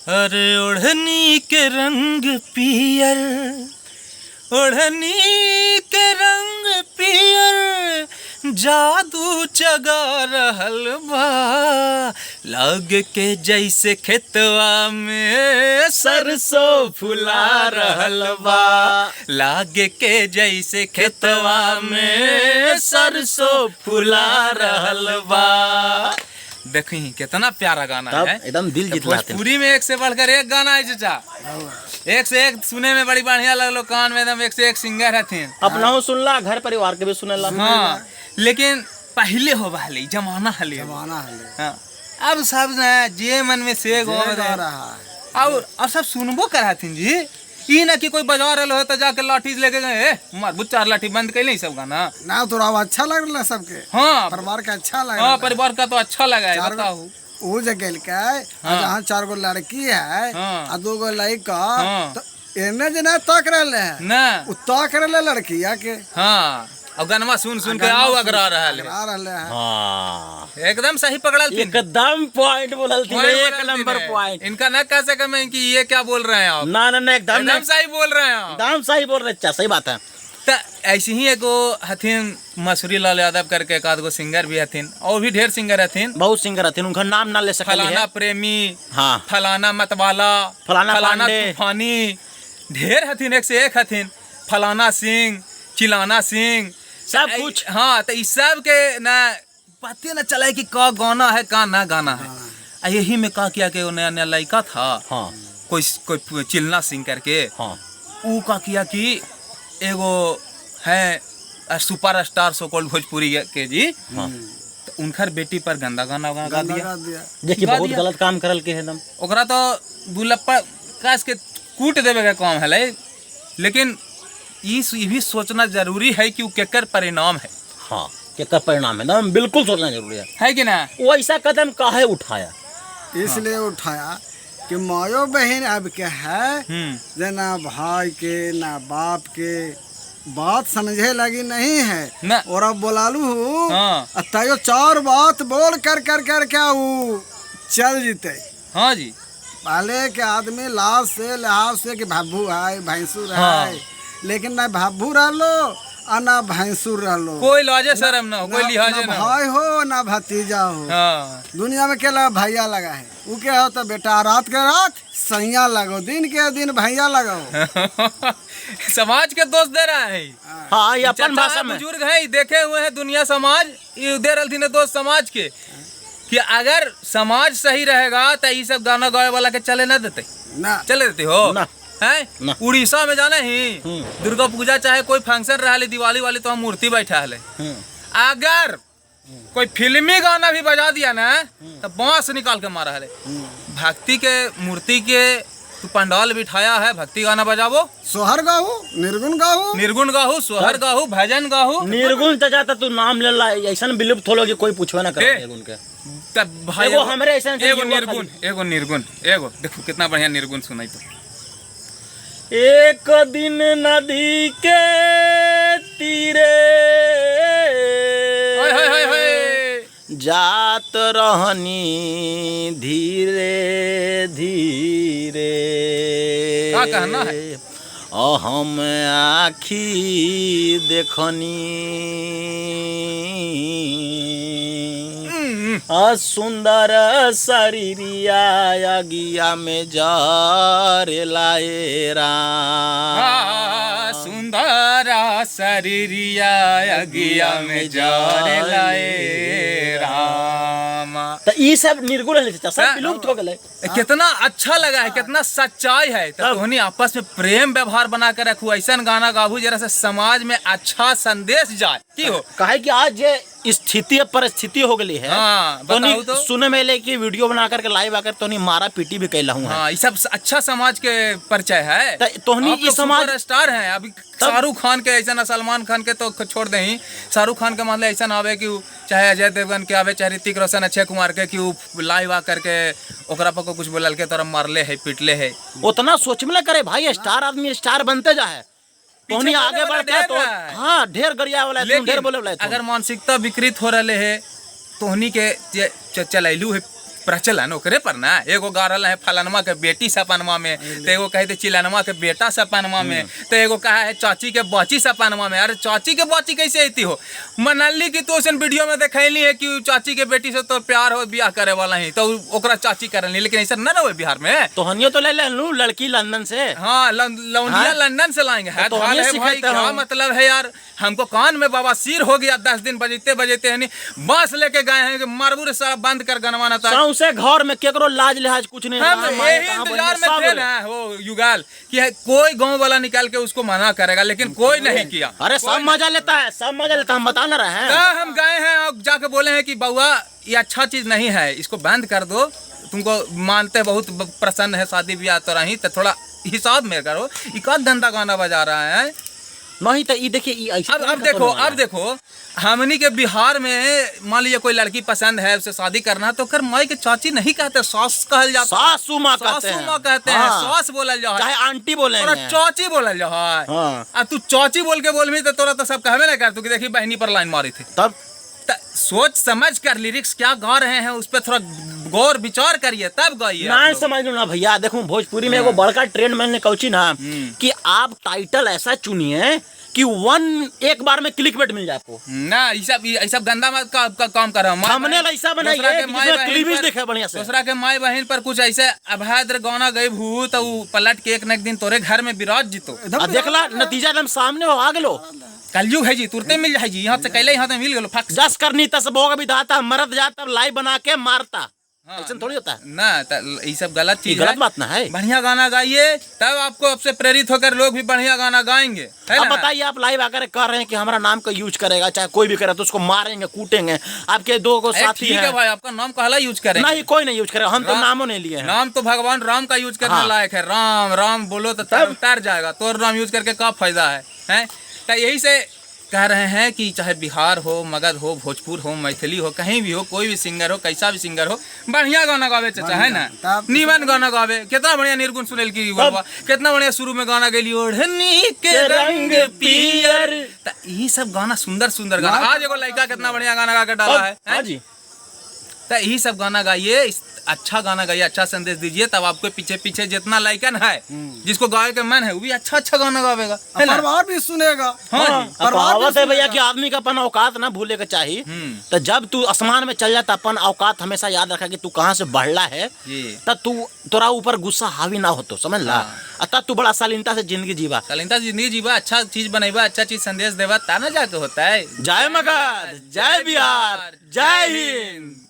अरे ओढ़नी के रंग पियर, ओढ़नी के रंग पियर, जादू जगा रहल बा, लग के जैसे खेतवा में सरसों फुला रहल बा, लाग के जैसे खेतवा में सरसों फुला रहल बा। देखी कितना प्यारा गाना तब है, एकदम दिल तो जीत लाते। भोजपुरी में एक से बढ़कर एक गाना है चचा, एक से एक सुने में बड़ी बढ़िया लगलो कान में, एकदम एक से एक सिंगर हथिन। अपनाहु सुनला, घर परिवार के भी सुनेला। हाँ, लेकिन पहले हो हले जमाना हले, जमाना हले। हाँ, अब सब न जे मन में से गो जे गा रहा है। और सब सुनबो करथिन जी, ई ना कि कोई बजा रहल हो तो जाके लाठी लेके गए, ए, मार बुच्चा चार लाठी बंद कैले सब गाना ना तोरा अब अच्छा लग रहा सबके। हाँ, परिवार के अच्छा लग हाँ, रहा। परिवार का तो अच्छा लगा है, चार गो- बताओ। वो जे गेलकै, आ जहाँ चार गो लड़की है हाँ। आ दो गो लड़का, हाँ। तो एने जे ना तक रहले है, ना उ तक रहले लड़किया के। हाँ, और गनमा सुन सुन के आओ अगरा रहल है। अगरा रहले है। हाँ, एकदम सही पकड़ल थी। एकदम पॉइंट बोलल थी, पॉइंट एक बोलल थी नंबर ने। पॉइंट। इनका ना कह सके मैं कि ये क्या बोल रहे हैं आप। ना ना ना, एकदम एकदम नहीं। सही बोल रहे हैं आप। एकदम सही बोल रहे हैं, अच्छा सही बात है। त ऐसे ही एगो हथिन मसूरी लाल यादव करके एक आध गो सिंगर भी हथिन, और भी ढेर सिंगर हथिन, बहुत सिंगर हथिन, उनका नाम ना ले सकली फलाना है। प्रेमी, हाँ, फलाना मतवाला, फलाना फलाना पांडे। तूफानी, ढेर हथिन, एक से एक हथिन, फलाना सिंह, चिलाना सिंह, सब कुछ। हाँ, तो इस सब के ना पते ना चला कि का गाना है का ना गाना है। आ यही में का किया कि वो नया नया लड़का था, हाँ, कोई कोई चिलना सिंह करके, हाँ, ऊ का किया कि एगो है super star so called Bhojpuri के जी, हाँ, तो उनकर बेटी पर गंदा गाना गा गंदा दिया। गा दिया। देखिए गा बहुत दिया। गलत काम करल के है एकदम। ओकरा तो दुलप्पा कास के कूट देवे के काम है, लेकिन ई भी सोचना जरूरी है कि वो केकर परिणाम है। हाँ, केकर परिणाम है एकदम बिल्कुल सोचना जरूरी है, है कि ना? वो ऐसा कदम काहे उठाया? इसलिए उठाया कि मायो बहन अब के है जे ना भाई के ना बाप के बात समझे लगी नहीं है ना। और अब बोलालू हूँ हाँ। तयो चार बात बोल कर कर कर क्या वो चल जीते। हाँ जी, पहले के आदमी लाज से लिहाज से कि भाभू है भैंसुर हाँ। है, लेकिन ना भाभू रहलो और ना भैंसुर रहलो, कोई लाजे शर्म ना हो, कोई लिहाजे ना ना हो। भाई हो ना भतीजा हो। हाँ, दुनिया में के लगा भैया लगा है, उ के हो तो बेटा रात के रात सैया लगो, दिन के दिन भैया लगो। समाज के दोष दे रहा है। हाँ, ये अपन चचा भाषा है, में बुजुर्ग है, देखे हुए हैं दुनिया समाज, ये दे रहे थे दोष समाज के कि अगर समाज सही रहेगा तो ये सब गाना गाए वाला के चले ना देते, ना चले देते हो ना। हैं? ना। उड़ीसा में जाना ही दुर्गा पूजा चाहे कोई फंक्शन रहा ले, दिवाली वाली तो हम मूर्ति बैठा है। अगर कोई फिल्मी गाना भी बजा दिया ना तो बांस निकाल के मारा है। भक्ति के मूर्ति के तू पंडाल बिठाया है, भक्ति गाना बजावो, सोहर गाहू, निर्गुण गाहू, निर्गुण गाहू, सोहर गाहू, भजन गाहू। निर्गुण चाचा तो तू नाम ले ला, ऐसा विलुप्त होलो कि कोई पूछबे ना करे ए। निर्गुण के। तब भाई एगो हमरे ऐसा एगो निर्गुण, एगो निर्गुण, एगो देखो कितना बढ़िया निर्गुण सुनाई तो। एक दिन नदी के तीरे ओए होए होए होए। जात रहनी धीरे धीरे, का कहना है? अहम आखी देखनी आ सुंदर शरीरिया अगिया में जरे लाए राम। सुंदरा शरीरिया अगिया में जरे लाए राम। तो ई सब निर्गुण है चाचा, सब हाँ। विलुप्त हो गए। कितना अच्छा लगा है, कितना सच्चाई है। तो तोहनी आपस में प्रेम व्यवहार बना के रखू, ऐसा गाना गाबू जरा से समाज में अच्छा संदेश जाए की हो। काहे कि आज ये स्थिति परिस्थिति हो गई है। हाँ, तो बताओ तो। सुने में ले कि वीडियो बना करके लाइव आकर तो नहीं मारा पीटी भी कैला हूँ। हाँ, ये सब अच्छा समाज के परिचय है। तोहनी आप ई लोग समाज सुपरस्टार हैं। अभी शाहरुख खान के ऐसा ना, सलमान खान के तो छोड़ दे ही, शाहरुख खान के मान ले ऐसा ना आवे कि चाहे अजय देवगन के आवे, चाहे ऋतिक रोशन, अक्षय कुमार के, कि उ लाइव आ करके ओकरा पर को कुछ बोलल के तोरा मारले है पिटले है। उतना सोच में ना करे भाई, स्टार आदमी स्टार बनते जाए, तोहनी बोले आगे वाला बढ़ते तो ढेर है। हाँ ढेर गरिया वाला है, तुम ढेर बोले वाला है तुम। अगर मानसिकता विकृत हो रहे है तोहनी के चलैलू है प्रचलन ओकरे पर ना। एगो गा रहा है फलनवा के बेटी सपनवा में, तो एगो कहे चिलनवा के बेटा सपनवा में, तो एगो कहा है चाची के बची सपनवा में। अरे चाची के बची कैसे अती हो? मनल्ली की तो उसन वीडियो में देखैली है कि चाची के बेटी से तो प्यार हो, ब्याह करे वाला ही, तो ओकरा चाची करली, लेकिन ऐसा ना हो बिहार में। तो हनियो तो ले लू लड़की लंदन से। हाँ, लौंडिया लंदन से लाएंगे। तो है भाई, क्या मतलब है यार, हमको कान में बवासीर हो गया 10 दिन बजते बजते है, बस लेके गए हैं कि मरबूर सारा बंद कर गनवाना था। सौंसे घर में केकरो लाज लिहाज कुछ नहीं। हम यही इंतजार में थे ना वो युगाल कि कोई गांव वाला निकाल के उसको मना करेगा, लेकिन कोई नहीं किया। अरे सब मजा लेता है, सब मजा लेता है, हम बता ना रहे हैं। हम गए हैं और जाके बोले हैं कि बउआ ये अच्छा चीज नहीं है, इसको बंद कर दो, तुमको मानते बहुत प्रसन्न है शादी ब्याह तो रही, तो थोड़ा हिसाब में करो, ये का गंदा गाना बजा रहा है। नहीं तो ये देखिए ये ऐसे अब देखो, अब देखो हमनी के बिहार में मान लीजिए कोई लड़की पसंद है, उसे शादी करना है, तो कर माई के चाची नहीं कहते, सास कहल जाता, सासू माँ कहते हैं, सासू माँ कहते हैं, सास बोलल जा, चाहे आंटी बोले, चाची बोलल जा। अब तू चाची बोल के बोलबी तो तोरा तो सब कहबे नहीं कर तू कि देखी बहनी पर लाइन मारी थी। तब सोच समझ कर लिरिक्स क्या गा रहे हैं उस पर थोड़ा गौर विचार करिए तब गाइए। ना समझ लो ना भैया, देखो भोजपुरी में एगो बड़का ट्रेंड मैंने कौची ना कि आप टाइटल ऐसा चुनिए कि एक बार में क्लिक बेट मिल जाए आपको ना। ये सब गंदा मत का काम कर रहा हूं। हमने ऐसा बनाइए क्लिप दिखे बढ़िया से। दूसरा के माई बहन पर कुछ ऐसे अभद्र गाना गई भू तो पलट के एक न एक दिन तोरे घर में विराज जीतो। देखला नतीजा एकदम सामने हो आ गेलो। कलयुग है जी, तुरते मिल जाए जी, यहाँ से कैले यहाँ से मिल गेलो। फक जस करनी तस भोग विधाता, मरद जाता लाई बना के मारता। हाँ, ऐसा थोड़ी होता है ना, ये सब गलत चीज, गलत बात ना है। बढ़िया गाना गाइए तब आपको आपसे प्रेरित होकर लोग भी बढ़िया गाना गाएंगे। अब बताइए आप लाइव आकर कह रहे हैं कि हमारा नाम का यूज करेगा, चाहे कोई भी करे तो उसको मारेंगे कूटेंगे। आपके दो को साथी है भाई, आपका नाम कहला यूज करेंगे? नहीं, कोई नहीं यूज करेगा, हम तो नामों नहीं लिए। नाम तो भगवान राम का यूज करने लायक है। राम राम बोलो तो तर जाएगा, तोर नाम यूज करके क्या फायदा है? तो यही से कह रहे हैं कि चाहे बिहार हो, मगध हो, भोजपुर हो, मैथिली हो, कहीं भी हो, कोई भी सिंगर हो, कैसा भी सिंगर हो, बढ़िया गाना गावे चाचा, है ना, नीमन गाना गावे। कितना बढ़िया निर्गुण सुनेल की बोलवा, कितना बढ़िया शुरू में गाना गई ओढ़नी के रंग पियर, ये सब गाना सुंदर सुंदर गाना। आज एगो लड़का कितना बढ़िया गाना गा के डाला है। हाँ जी, तो यही सब गाना गाइए, अच्छा गाना गाइए, अच्छा संदेश दीजिए, तब आपके पीछे पीछे जितना लाइकन है जिसको गाए के मन है वो भी अच्छा अच्छा गाना गावेगा, परिवार भी सुनेगा। हाँ, कहावत है भैया कि आदमी का अपन औकात ना भूले के चाहिए। तो जब तू आसमान में चल जाता अपन औकात हमेशा याद रखा कि तू कहाँ से बढ़ला है, तब तू तोरा ऊपर गुस्सा हावी ना हो तो समझ ला, तब तू बड़ा शालीनता से जिंदगी जीवा, शालीनता से जिंदगी जीवा, अच्छा चीज बनेबा, अच्छा चीज संदेश देवा, ता ना जाके होता है। जय मगध, जय बिहार, जय हिंद।